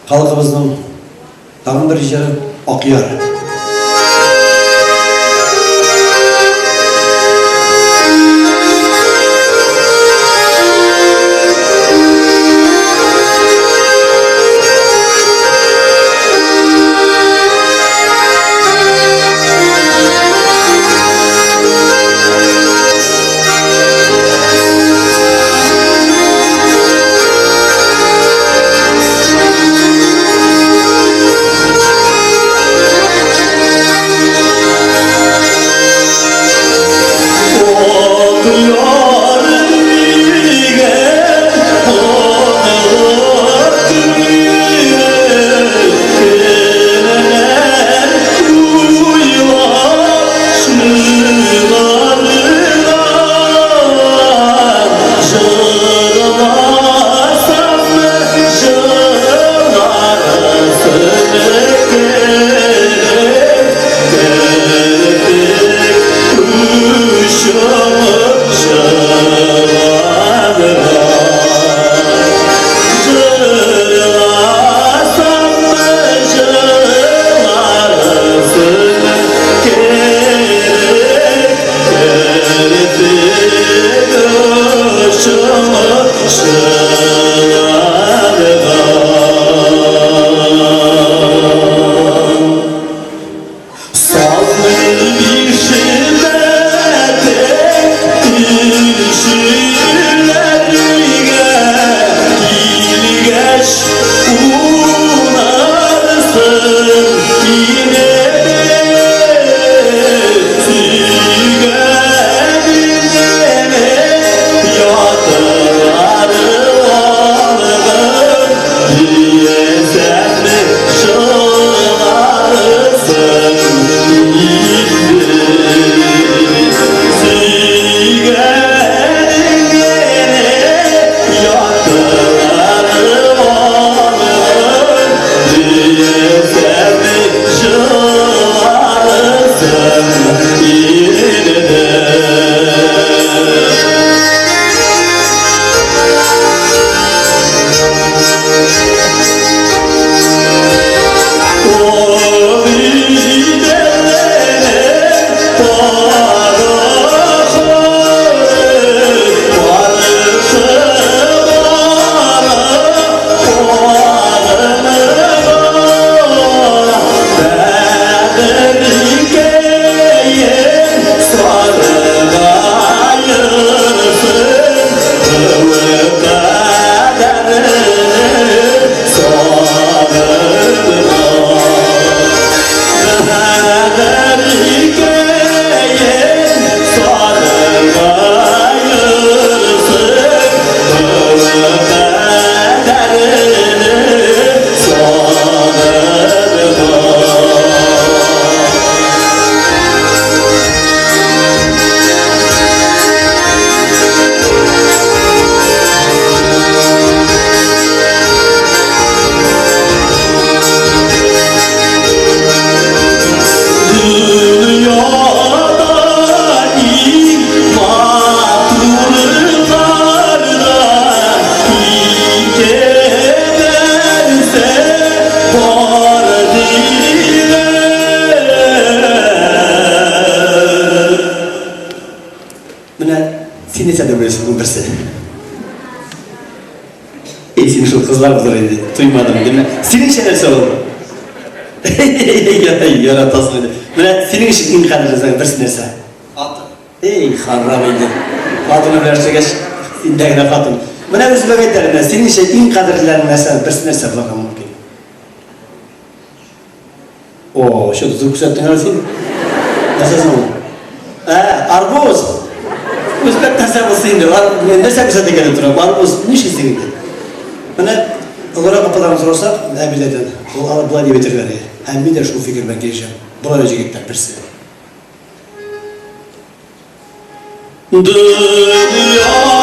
Халкыбызның тагын бер җыры Акъяр. Менә син нәрсә дип уйлыйсың, берсе? Эй, син шул кызлар булыр инде. Туймадым инде. Менә синеңчә нәрсә ул? Яратасың инде. Менә синең өчен иң кадерле берсе нәрсә? Хатын. Эй, харам инде. Хатыны белән эшләгәч, синдә генә хатын. Менә үзбәк әйтә, менә синеңчә иң кадерлеләрнең нәрсә, берсе нәрсә булырга мөмкин? О, что зур күрсәттең әле син. Нәрсә соң ул? Ә, арбуз. Үзбәк нәрсә булсын инде? Нәрсә күрсәтә икән тора? Арбуз нишлисең инде? Менә олырак апалардан сорасак, әбиләрдән, ул алар болай дип әйтерләр иде. Һәм мин дә шул фикер белән килешәм. Болай да җегетләр берсе. Дөнья.